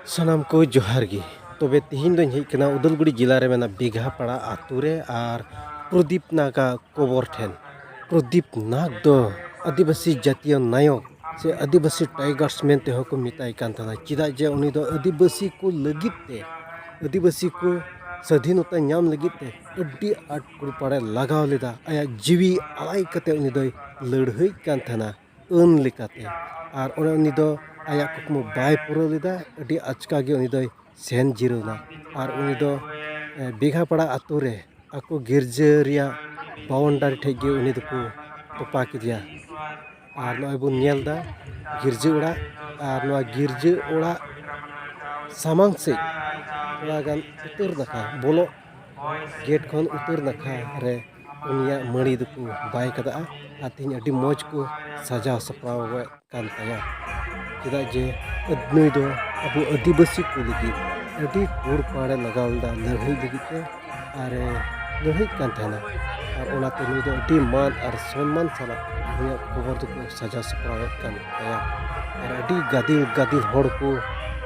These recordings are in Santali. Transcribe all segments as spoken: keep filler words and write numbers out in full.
ᱥᱟᱱᱟᱢ ᱠᱚ ᱡᱚᱦᱟᱨ ᱜᱮ᱾ ᱛᱚᱵᱮ ᱛᱤᱦᱤᱧ ᱫᱚᱧ ᱦᱮᱡ ᱠᱟᱱᱟ ᱩᱫᱟᱞᱜᱩᱲᱤ ᱡᱮᱞᱟ ᱨᱮ ᱢᱮᱱᱟᱜ ᱵᱮᱜᱷᱟᱯᱟᱲᱟ ᱟᱛᱳ ᱨᱮ ᱟᱨ ᱯᱨᱚᱫᱤᱯ ᱱᱟᱜᱟᱜ ᱠᱚᱵᱚᱨ ᱴᱷᱮᱱ᱾ ᱯᱨᱚᱫᱤᱯ ᱱᱟᱜᱽ ᱫᱚ ᱟᱹᱫᱤᱵᱟᱹᱥᱤ ᱡᱟᱹᱛᱤᱭᱚ ᱱᱟᱭᱚᱠ ᱥᱮ ᱟᱹᱫᱤᱵᱟᱹᱥᱤ ᱴᱟᱭᱜᱟᱨᱥ ᱢᱮᱱ ᱛᱮᱦᱚᱸ ᱠᱚ ᱢᱮᱛᱟᱭ ᱠᱟᱱ ᱛᱟᱦᱮᱱᱟ᱾ ᱪᱮᱫᱟᱜ ᱡᱮ ᱩᱱᱤ ᱫᱚ ᱟᱹᱫᱤᱵᱟᱹᱥᱤ ᱠᱚ ᱞᱟᱹᱜᱤᱫ ᱛᱮ, ᱟᱹᱫᱤᱵᱟᱹᱥᱤ ᱠᱚ ᱥᱟᱹᱫᱷᱤᱱᱚᱛᱟ ᱧᱟᱢ ᱞᱟᱹᱜᱤᱫ ᱛᱮ ᱟᱹᱰᱤ ᱟᱸᱴ ᱠᱩᱲᱯᱟᱲᱮ ᱞᱟᱜᱟᱣ ᱞᱮᱫᱟ᱾ ᱟᱭᱟᱜ ᱡᱤᱣᱤ ᱟᱞᱟᱭ ᱠᱟᱛᱮ ᱩᱱᱤ ᱫᱚᱭ ᱞᱟᱹᱲᱦᱟᱹᱭ ᱠᱟᱱ ᱛᱟᱦᱮᱱᱟ ᱟᱹᱱ ᱞᱮᱠᱟᱛᱮ᱾ ᱟᱨ ᱚᱱᱮ ᱩᱱᱤ ᱫᱚ ᱟᱭᱟᱜ ᱠᱩᱠᱢᱩ ᱵᱟᱭ ᱯᱩᱨᱟᱹᱣ ᱞᱮᱫᱟ᱾ ᱟᱹᱰᱤ ᱟᱪᱠᱟ ᱜᱮ ᱩᱱᱤ ᱫᱚᱭ ᱥᱮᱱ ᱡᱤᱨᱟᱹᱣ ᱮᱱᱟ᱾ ᱟᱨ ᱩᱱᱤ ᱫᱚ, ᱮ, ᱵᱮᱜᱷᱟᱯᱟᱲᱟ ᱟᱛᱳ ᱨᱮ ᱟᱠᱚ ᱜᱤᱨᱡᱟᱹ ᱨᱮᱭᱟᱜ ᱵᱟᱣᱩᱱᱰᱟᱨᱤ ᱴᱷᱮᱡ ᱜᱮ ᱩᱱᱤ ᱫᱚᱠᱚ ᱛᱚᱯᱟ ᱠᱮᱫᱮᱭᱟ᱾ ᱟᱨ ᱱᱚᱜᱼᱚᱭ ᱵᱚᱱ ᱧᱮᱞ ᱮᱫᱟ ᱜᱤᱨᱡᱟᱹ ᱚᱲᱟᱜ, ᱟᱨ ᱱᱚᱣᱟ ᱜᱤᱨᱡᱟᱹ ᱚᱲᱟᱜ ᱥᱟᱢᱟᱝ ᱥᱮᱫ ᱛᱷᱚᱲᱟ ᱜᱟᱱ ᱩᱛᱟᱹᱨ ᱱᱟᱠᱷᱟ, ᱵᱚᱞᱚᱜ ᱜᱮᱴ ᱠᱷᱚᱱ ᱩᱛᱟᱹᱨ ᱱᱟᱠᱷᱟ ᱨᱮ ᱩᱱᱤᱭᱟᱜ ᱢᱟᱹᱲᱤ ᱫᱚᱠᱚ ᱵᱟᱭ ᱠᱟᱫᱟᱜᱼᱟ᱾ ᱟᱨ ᱛᱮᱦᱮᱧ ᱟᱹᱰᱤ ᱢᱚᱡᱽ ᱠᱚ ᱥᱟᱡᱟᱣ ᱥᱟᱯᱲᱟᱣ ᱮᱫ ᱠᱟᱱ ᱛᱟᱭᱟ᱾ ᱪᱮᱫᱟᱜ ᱡᱮ ᱱᱩᱭ ᱫᱚ ᱟᱵᱚ ᱟᱹᱫᱤᱵᱟᱹᱥᱤ ᱠᱚ ᱞᱟᱹᱜᱤᱫ ᱟᱹᱰᱤ ᱠᱩᱲᱯᱟᱲᱮ ᱞᱟᱜᱟᱣ ᱞᱮᱫᱟ ᱞᱟᱹᱲᱦᱟᱹᱭ ᱞᱟᱹᱜᱤᱫ ᱛᱮ, ᱟᱨᱮ ᱞᱟᱹᱲᱦᱟᱹᱭ ᱠᱟᱱ ᱛᱟᱦᱮᱱᱟ᱾ ᱟᱨ ᱚᱱᱟᱛᱮ ᱱᱩᱭ ᱫᱚ ᱟᱹᱰᱤ ᱢᱟᱱ ᱟᱨ ᱥᱚᱱᱢᱟᱱ ᱥᱟᱞᱟᱜ ᱩᱱᱤᱭᱟᱜ ᱠᱚᱵᱚᱨ ᱫᱚᱠᱚ ᱥᱟᱡᱟᱣ ᱥᱟᱯᱲᱟᱣᱮᱫ ᱠᱟᱱ ᱛᱟᱭᱟ᱾ ᱟᱨ ᱟᱹᱰᱤ ᱜᱟᱫᱮᱞ ᱜᱟᱫᱮᱞ ᱦᱚᱲ ᱠᱚ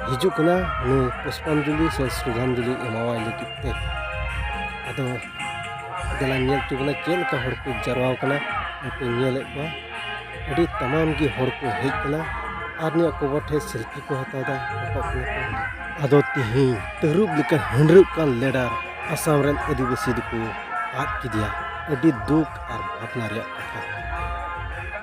ᱦᱤᱡᱩᱜ ᱠᱟᱱᱟ ᱱᱩᱭ ᱯᱩᱥᱯᱟᱧᱡᱚᱞᱤ ᱥᱮ ᱥᱨᱚᱫᱷᱟᱧᱡᱚᱞᱤ ᱮᱢᱟᱣᱟᱭ ᱞᱟᱹᱜᱤᱫ ᱛᱮ᱾ ᱟᱫᱚ ᱫᱮᱞᱟ ᱧᱮᱞ ᱦᱚᱪᱚ ᱵᱚᱱᱟ ᱪᱮᱫ ᱞᱮᱠᱟ ᱦᱚᱲ ᱠᱚ ᱡᱟᱨᱣᱟ ᱠᱟᱱᱟ᱾ ᱱᱚᱛᱮ ᱧᱮᱞᱮᱫ ᱠᱚᱣᱟ ᱟᱹᱰᱤ ᱛᱟᱢᱟᱢ ᱜᱮ ᱦᱚᱲ ᱠᱚ ᱦᱮᱡ ᱠᱟᱱᱟ ᱟᱨ ᱱᱩᱭᱟᱜ ᱠᱚᱵᱚᱨ ᱴᱷᱮᱡ ᱥᱮᱞᱯᱷᱤ ᱠᱚ ᱦᱟᱛᱟᱣ ᱮᱫᱟ, ᱨᱟᱠᱟᱵ ᱠᱟᱱᱟ ᱠᱚ᱾ ᱟᱫᱚ ᱛᱤᱦᱤᱧ ᱛᱟᱹᱨᱩᱵ ᱞᱮᱠᱟ ᱦᱟᱹᱱᱰᱨᱟᱹᱜ ᱠᱟᱱ ᱞᱮᱰᱟᱨ ᱟᱥᱟᱢ ᱨᱮᱱ ᱟᱹᱫᱤᱵᱟᱹᱥᱤ ᱫᱚᱠᱚ ᱟᱫ ᱠᱮᱫᱮᱭᱟ᱾ ᱟᱹᱰᱤ ᱫᱩᱠ ᱟᱨ ᱵᱷᱟᱵᱽᱱᱟ ᱨᱮᱭᱟᱜ ᱠᱟᱛᱷᱟ᱾